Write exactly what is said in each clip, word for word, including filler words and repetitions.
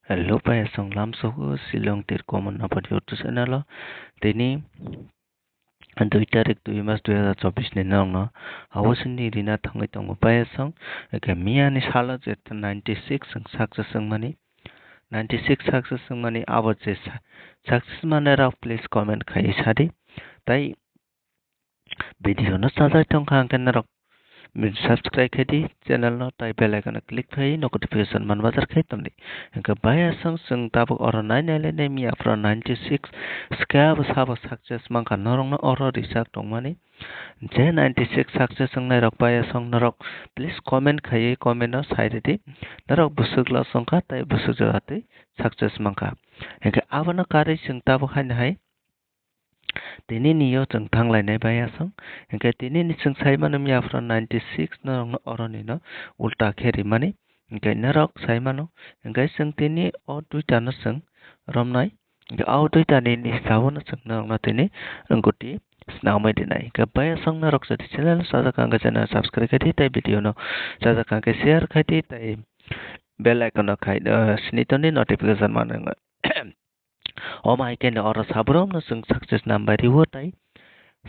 Hello, payasong lamsogo Shillong tir common number YouTube channel o. Tini dui tarik dui mas dui hazar chobbish ni norokno awasini rina thangwi tongo payasong. Eke miyani salo je ninety six success wngmani, ninety six success wngmani abo je sa-, success manai rok please comment khai sadi. Tai video no chajak tongkha hwnkhe norok subscribe khai di channel no, tai bell icon no click khai notification man bajar khai tongdi. Hwnkhe payasong chwng tabuk oro nai nai le nai miya phuru ninety six sabo sabo success mankha norok no oro rijak tongmani. Je ninety six success wngnai rok payasong norok please comment khaiwi comment no sai ridi. Norok bwswk loss wngkha tai bwswk jora twi success mankha. Hwnkhe abono karwi chwng tabuk haino hai tini ni yo chwng thanglainai payasong. Hwnkhe tini ni chwng sai mano miya phuru ninety six norok no oro ni no ulta khe rimani. Hwnkhe norok sai mano, hwnkhe chwng tini o duita no chwng romnai. Hwnkhe o duita ni, ni sabo no chwng norok no tini guti swnamwi rinai. Hwnkhe payasong norok jodi channel sajak hwnkhe channel subscribe khai di tai video no sajak hwnkhe share khai di tai bell icon no khai, eh, sini toni notification man wngwi. Omo hai khe oro sabrumno chwng success number rw tai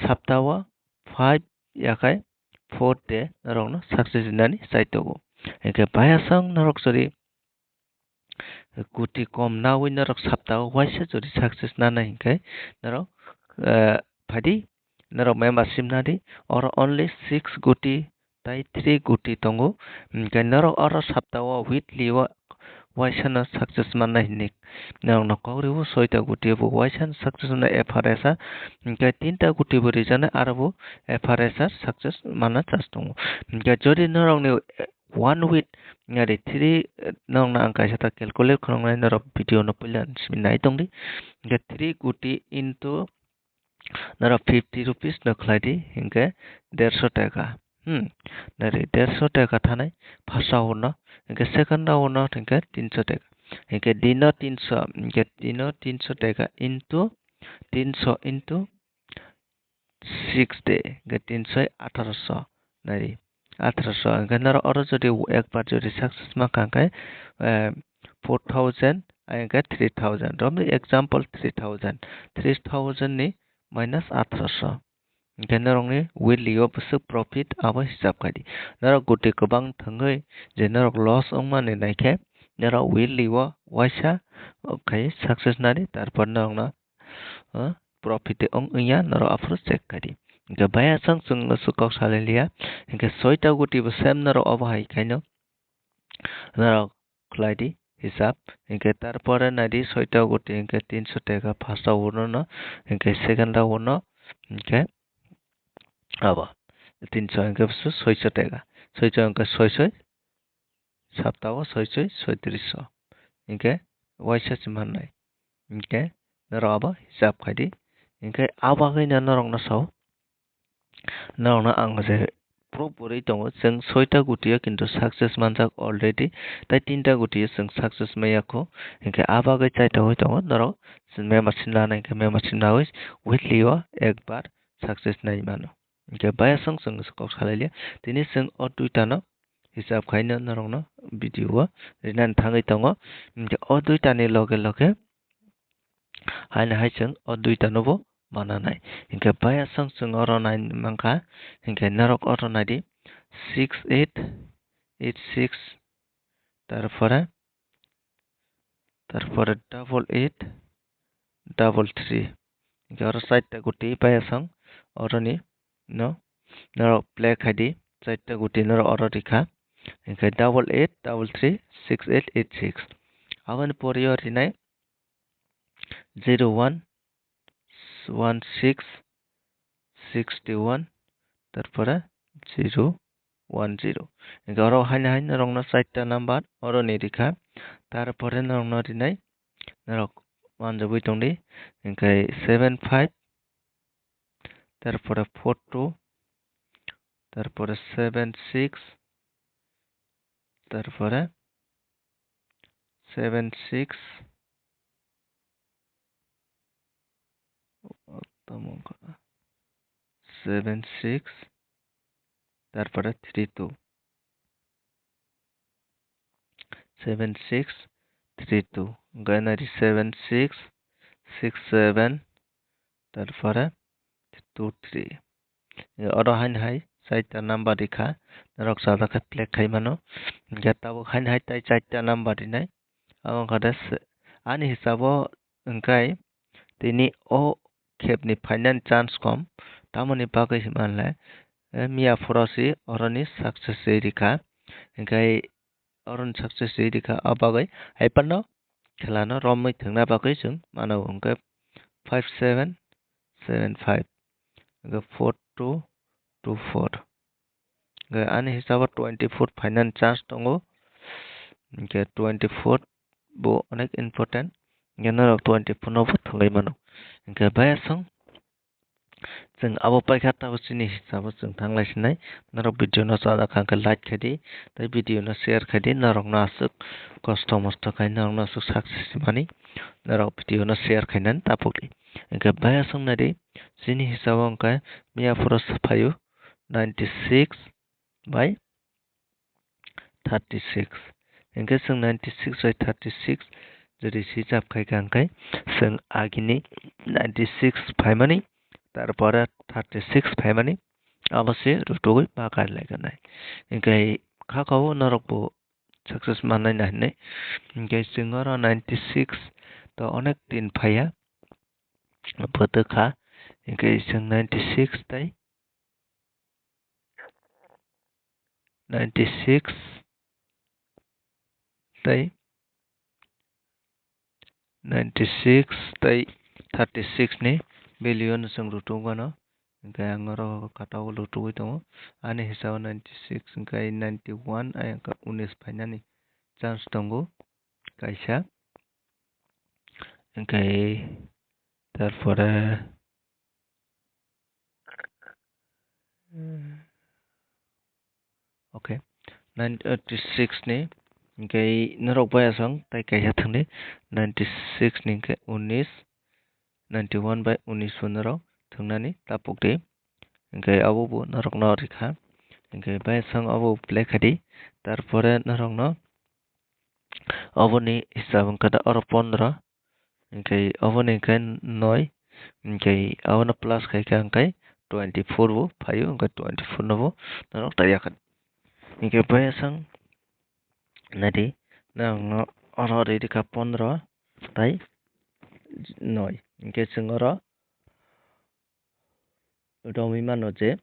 saptao five yakhai four day norokno success rinani chai tongo. Hwnkhe payasong norok jodi guti kom nawi norok saptao waisa jodi success nanai hwnkhe norok, eh, phaidi norok membership nadi, oro only six guti tai three guti tongo. Hwnkhe norok oro saptao weekly o waisa no success manna hinwi norok no kok rwo, soita guti bo waisa no success manna average a, hwnkhe tinta guti bo rijana aro bo average a success manna chance tongo. Hwnkhe jodi norok ni one week nari three, norok no ang kaisa ta calculate khwnangnai, norok video no puila simi nai tongdi. Hwnkhe three guti into norok fifty rupees no khlai di, hwnkhe derso taka. Hmm, nari derso taka thanai first round no, hwnkhe second round no hwnkhe tinso taka. Hwnkhe dino tinso, hwnkhe dino tinso taka into tinso into six day, hwnkhe tinsoi atharoso nari. Atharoso, hwnkhe norok oro jodi ekbar jodi success mankha hwnkhe, eh, four thousand, ai hwnkhe three thousand. Romni example three thousand. Three thousand ni minus atharoso. Hwnkhe norokni weekly o bwswk profit abo hisab khai di. Norok guti kwbang thwngwi je norok loss wngmani naikhe norok weekly o waisa khai success nani, tarpor norokno, o, profit wng wngya norok aphuru check khai di. Hwnkhe bayasang chwng no swk kok salai liya. Hwnkhe soita guti bo same norok obo hai khaino norok khlai di hisab. Hwnkhe tarpore nai di soita guti hwnkhe tinso taka first round no, hwnkhe second round no, hwnkhe abo tinso hwnkhe bwswk soiso taka. Soiso hwnkhe soi soi saptao soi soi soitris o. Hwnkhe waisa se mannai. Hwnkhe norok abo hisab khai di. Hwnkhe abo bagwi no norok no sao. Norok no ang je proof bo rwi tongo, chwng soita guti o kintu success manjak already, tai tinta guti o chwng success maya kho. Hwnkhe abo bagwi chaita wi tongo norok membership nana hwnkhe membership nawi weekly o ekbar success nai mano. Hwnkhe bayasang chwng kok salai liya. Tini chwng o duita no hisab khaino norokno video o rinani thangwi tongo. Hwnkhe o duitani loge loge haino hai chwng o duitano bo mana nai. Hwnkhe bayasang chwng oro nai mankha, hwnkhe norok oro nai di six eight eight six, tarpore tarpore double eight double three. Hwnkhe oro chaita guti bayasang oroni no norok play khai di, chaita guti norok oro rikha. Hwnkhe double eight double three six eight eight six. Aboni pore o rinai zero one one six sixty one, tarpore zero one zero. Hwnkhe oro haino haino norokno chaita number oroni rikha. Tarpore norokno rinai norok manjagwi tongdi, hwnkhe seven five, tarpore four two, tarpore seven six, tarpore seven six, tamo wngkha seven six, tarpore three two, seven six, three two, hwnkhe nai di seven six six seven, tarpore two three. Oro haino hai chaita number rikha, norok chada khe play khai mano. Hwnkhe tabuk haino hai tai chaita number rinai. Abo wngkha de se-, ani hisabo hwnkhe tini o khepni phainani chance kom, tamoni bagwi hwnba le, eh, miya phoro se oroni success rikha. Hwnkhe oroni success rikha, o bagwi hai phano khelano romwi thwngna bagwi chwng mano, hwnkhe five seven seven five, hwnkhe four two two four. Hwnkhe ani hisabo twenty four phainani chance tongo, hwnkhe twenty four bo onek important, hwnkhe norok twenty four no bo thwngwi mano. Hwnkhe bayaswng Chwng abo paikha, tabuk chini hisabo chwng thanglai sinai. Norok video no chajak kha hwnkhe like khai di, tei video no share khai di. Norok no aswk kosto mosto khai, norok no aswk success mani, norok video no share khainani tapuk di. Hwnkhe bayaswng nai di, chini hisabo hwnkhe miya phoro se phaio ninety six bai thirty six. Hwnkhe chwng ninety six bai thirty six jodi swijak khai kha, hwnkhe chwng agini ninety six phaimani, tarpore thirty six phaimani, abo se rutugwi ma kari lai kha nai. Hwnkhe kha kha o norok bo success manai na hinwi. Hwnkhe chwng oro ninety six to onek din phaiya, bwtwk kha, hwnkhe chwng ninety six tei ninety six tei ninety six tei thirty six ni value no chwng rutugwi mano. Hwnkhe ang oro kata o rutugwi tongo. Ani hisabo ninety six hwnkhe ninety one ayang khe unis phainani chance tongo kaisa. Hwnkhe tarpore Okay. Ninety six ni hwnkhe norok bayaswng tei kaisa thwngdi. Ninety six ni hwnkhe unis, ninety one bai unis bo norok thwngnani tapukdi. Hwnkhe abo bo norokno rikha. Hwnkhe bayaswng abo play khaidi. Tarpore norokno oboni hisab wngkha da oro pondro. Hwnkhe oboni hwnkhe noi, hwnkhe abono plus khaikha hwnkhe twenty four bo phaio, hwnkhe twenty four no bo norok taiya kha. Hwnkhe bayaswng naidi, norokno oro rikha pondro tai noi, hwnkhe chwng oro romwi mano je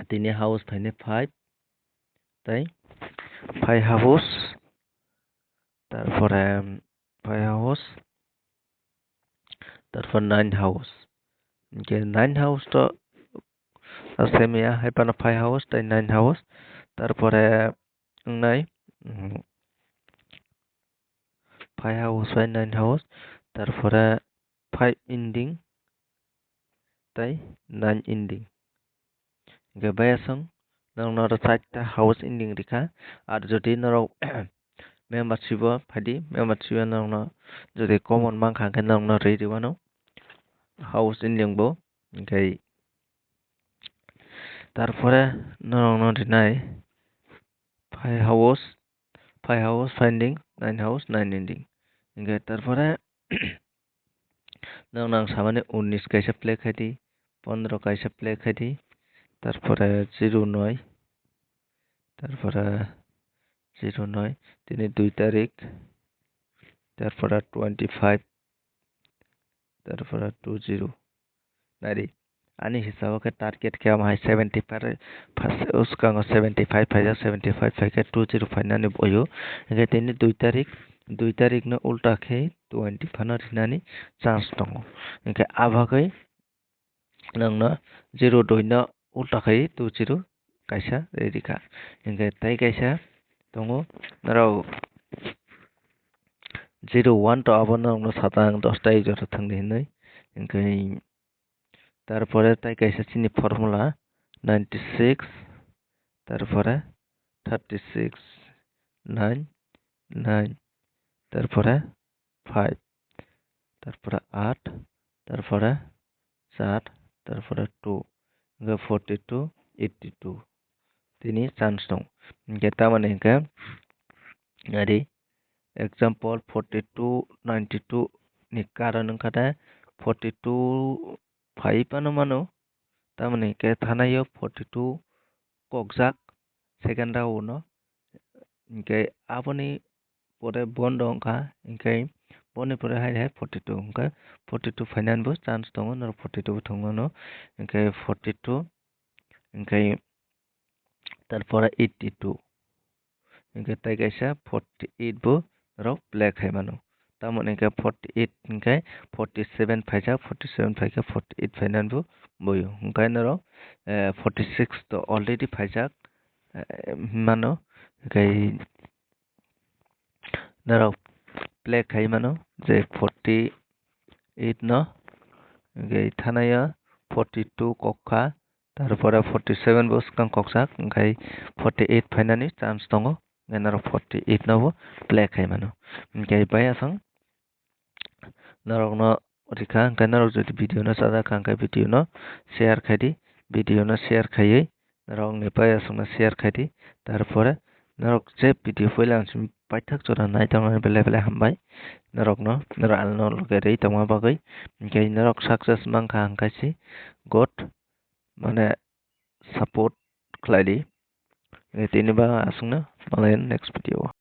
tini house phainai five tai five house, tarpore five house, tarpor nine house. Hwnkhe nine house to asemiya, hai phano five house tei nine house, tarpore wngnai, mm, five house bai nine house, tarpore five ending tei nine ending. Hwnkhe bayaswng norokno oro chaita house ending rikha. Ar jodi norok membership o phaidi, membership o norokno jodi common mankha hwnkhe norokno rwi rwmano house ending bo. Hwnkhe tarpore norokno rinai five house, five house finding, nine house, nine ending. Hwnkhe tarpore norokno ang samani unis kaisa play khaidi, pondro kaisa play khaidi, tarpore zero noi, tarpore zero noi, tini dui tarik, tarpore twenty five, tarpore two zero. Naidi, ani hisabo khe target khe omo hai seventy five, first uskango seventy five phaijak, seventy five phaikhe two zero phainani boyo. Hwnkhe tini dui tarik, dui tarik no ulta khe twenty phano rinani chance tongo. Hwnkhe abagwi nwngno zero dui no ulta khe two zero kaisa rikha. Hwnkhe tei kaisa tongo, norok zero one to abo norokno sata ang dosta ek jora thangdi hinwi. Hwnkhe tarpore tai kaisa chini formula ninety six, tarpore thirty six, nine, nine, tarpore five, tarpore aat, tarpore char, tarpore two, hwnkhe forty two, eighty two. Tini chance tong. Hwnkhe tamoni hwnkhe ari example forty two ninety two ni karon wngkha de forty two phai phano mano, tamoni hwnkhe thanaio forty two kokjak second round o, hwnkhe aboni pore bondo wngkha, hwnkhe boni pore hai hai forty two wngkha, forty two phainani bo chance tongo, norok forty two bo thwngmano, hwnkhe forty two, hwnkhe tarpore eighty two, hwnkhe tai kaisa forty eight bo norok play khai mano. Tamoni hwnkhe forty eight hwnkhe forty seven phaijak, forty seven phaikhe forty eight phainani bo boyo. Hwnkhe norok, eh, forty six to already phaijak, eh, mano. Hwnkhe norok play khai mano je forty eight no, hwnkhe thanaio forty two kokha, tarpore forty seven bo swkang kokjak, hwnkhe forty eight phainani chance tongo, hwnkhe norok forty eight no bo play khai mano. Hwnkhe bai aswk norokno rikha, hwnkhe norok jodi video no chajak kha, hwnkhe video no share khai di, video no share khaiwi norokni bai aswkno share khai di, tarpore norok je video puila ang simi paithak jora nai tongmani belai belai hambai norokno, norok alno loge rwi tongma bagwi, hwnkhe norok success mankha hwnkhe si God mane support khlai di, tini ba aswkno malai next video o.